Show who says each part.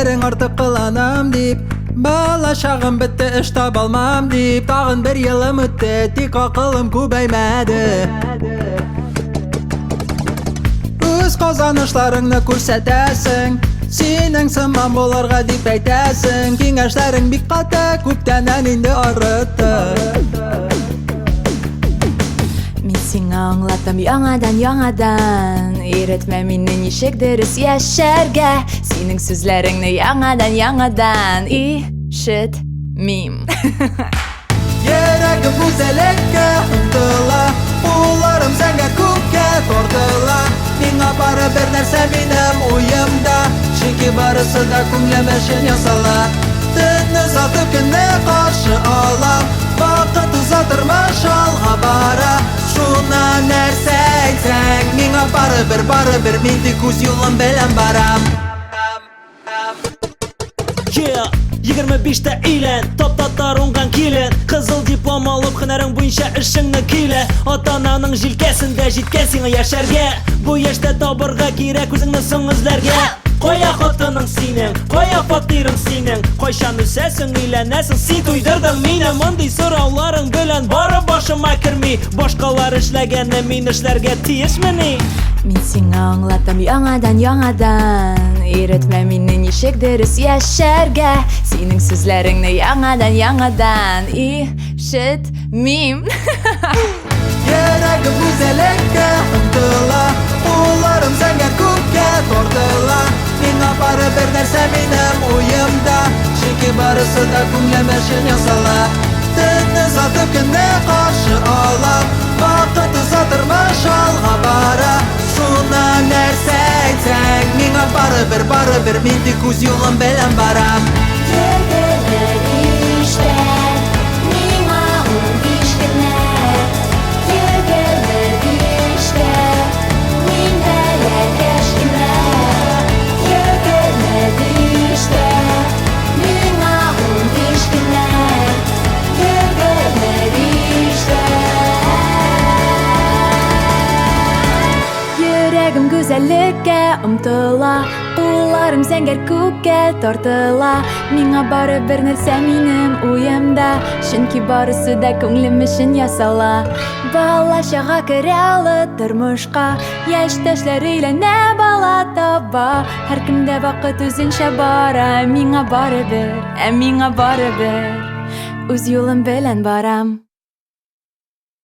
Speaker 1: Әйткәннәрең артык кыланам дип. Бала чагым бетте, эш табалмам дип. Тагын бер елым үтте, тик акылым күбәймәде. Үз казанышларыңны күрсәтәсең, синең сыман булырга дип әйтәсең. Киңәшләрең бик каты, күптәннән инде арытты.
Speaker 2: Мин сиңа аңлатам яңадан, яңадан. Өйрәтмә мине ничек дөрес яшәргә. Синең сүзләреңне яңадан, яңадан ишетмим.
Speaker 1: Йөрәгем гүзәллеккә омтыла, кулларым зәңгәр күккә тартыла. Миңа бары бер нәрсә минем уемда, чөнки барысы да күңлем өчен ясала. Төнне озатып көнне каршы алам, вакыт уза, тормыш алга бара. Шуна нәрсә әйтсәң, миңа барыбер, барыбер, мин тик үз юлым белән барам.
Speaker 3: Yeah, 25-тә өйлән, тап татар уңган килен. Кызыл диплом алып, һөнәрең буенча эшеңне көйлә. Ата-ананың җилкәсендә җиткән сиңа яшәргә. Бу яшьтә табырга кирәк үзеңне соң эзләргә. Кая хатының синең, кая фатирың синең? Кайчан үсәсең, өйләнәсең, син туйдырдың мине. Мондый сорауларың белән бары башыма керми. Башкалар эшләгәнне мин эшләргә тиешмени?
Speaker 2: Мин сиңа аңлатам яңадан, яңадан. Өйрәтмә мине ничек дөрес яшәргә. Синең сүзләреңне яңадан, яңадан ишетмим.
Speaker 1: Йөрәгем гүзәллеккә омтыла, кулларым зәңгәр күккә тартыла. Миңа бары бер нәрсә минем уемда, чөнки барысы да күңлем өчен ясала. Төнне озатып көнне каршы алам, вакыт уза, тормыш алга бара. Шуна нәрсә әйтсәң, миңа барыбер, барыбер, мин тик үз юлым белән барам.
Speaker 2: 25-тә, миңа 15 кенә. 25-тә, мин бәләкәч кенә. 25-тә, миңа 15 кенә. 25-тә. Йөрәгем гүзәллеккә омтыла, кулларым зәңгәр күккә тартыла. Миңа бары бер нәрсә минем уемда, чөнки барысы да күңлем өчен ясала. Бала чага керә олы тормышка, яшьтәшләр өйләнә, бала таба. Һәркемдә вакыт үзенчә бара, миңа барыбер, ә миңа барыбер. Үз юлым белән барам.